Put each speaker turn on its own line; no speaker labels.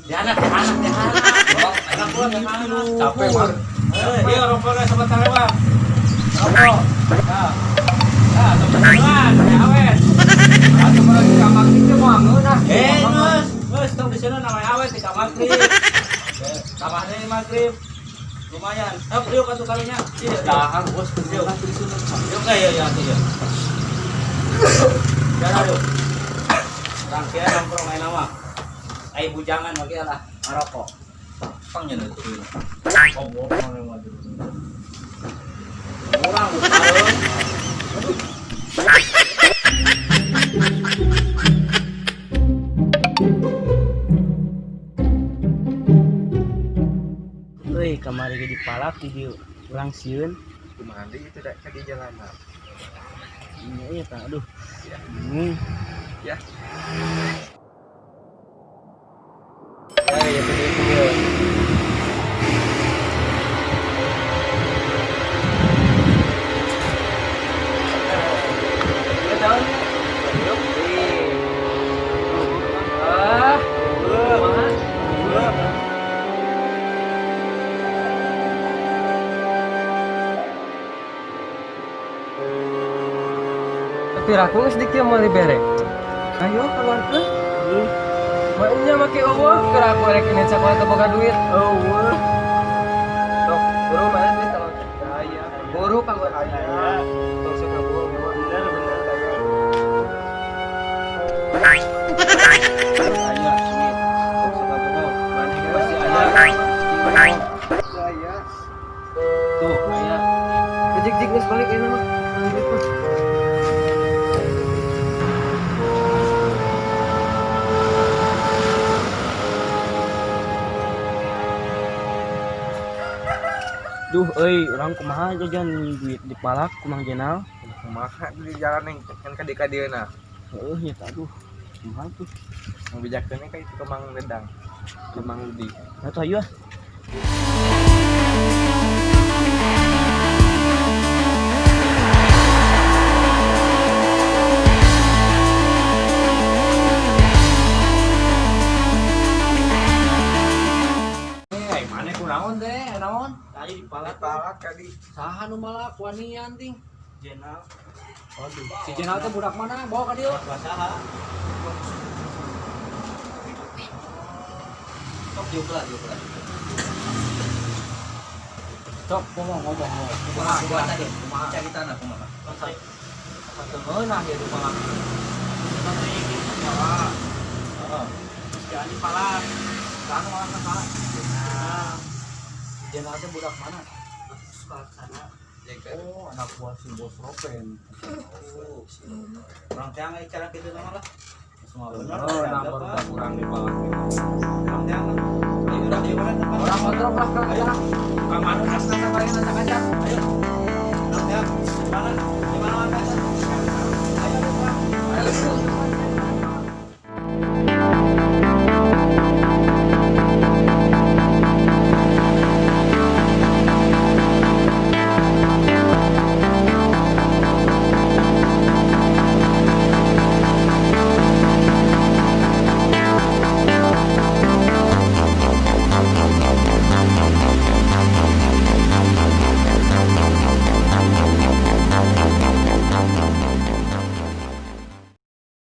Dianak, dianak, dianak. Enak pula dianak.
Capek mah.
Eh, iya rokoknya sebentar lewat. Rokok. Ya. Ya, sebentar ya awet.
Atuh mah di kamar itu mah ngeunah.
Eh, geus, geus tong di sana namanya awet di kamar maghrib. Tambahnya di maghrib. Lumayan. Eh, yuk atuh karunya. Iya,
Dahar bos.
Yuk. Yuk, ya ya ya. Jalan yuk. Rangkaian nongkrong lain nama. Ai bujangan mah lah ngarokok.
Pangnya tuh.
Goblok mana mah dulu. Urang bareng.
Euy, kamari ge dipalak di dieu. Urang sieun.
Kumaha deui itu dak di jalanan.
Iya iya tah, aduh. Bingung.
Ya.
Eh, ya begitu ya. Ya tahun. Ah, kumaha?
Tapi aku geus dikieu moal dibere. Ayo keluarkeun. Maknya make eueuh keur aku rek ini sakola teu boga duit. Eueuh. Sok, buru mana duit tolong. Aya. Buru kanggo aya. Tong sok ngabohong bener bener aya.
Aya, duit.
Tong sok ngabohong.
Mana pasti aya.
Aya.
Tuh, aya.
Jig-jig geus balik ayeuna mah. Duit mah.
Duh, euy, urang kumaha jajan duit dipalak ku Mang Jenal.
Kumaha di jalan yang kan ka di kadieuna.
Heueuh nya tah, aduh. Kumaha tuh?
Yang bijakkeun ka itu ke Mang Dedang. Ke Mang Rudi.
Atuh ayo ah.
Eh, mana kunaon teh? Naon? Tadi dipalak.
Palak kali.
Saha nu malak wanian ting?
Jenal.
Waduh, si Jenal teh budak mana? Bawa ka dieu.
Saha?
Sok diuk lah, diuk lah. Sok ngomong ngomong ngomong. Kumaha kumaha tadi? Kumaha?
Cari tanah kumaha.
Asa asa teu ngeunah ya di palak. Heeh. Jangan dipalak. Saha nu malak saha? Jenal. Jenal teh budak mana?
Sana.
Oh, anak buah si Bos Ropen. Oh,
Orang tiang ai cara kitu nama lah. Semua bener.
Oh, nah baru tak kurang dipalak.
Orang tiang lah. Ayo udah di mana tempat?
Orang kontrol lah kan ya.
Ka mana
Acak-acak, acak-acak.
Ayo. Orang tiang mana?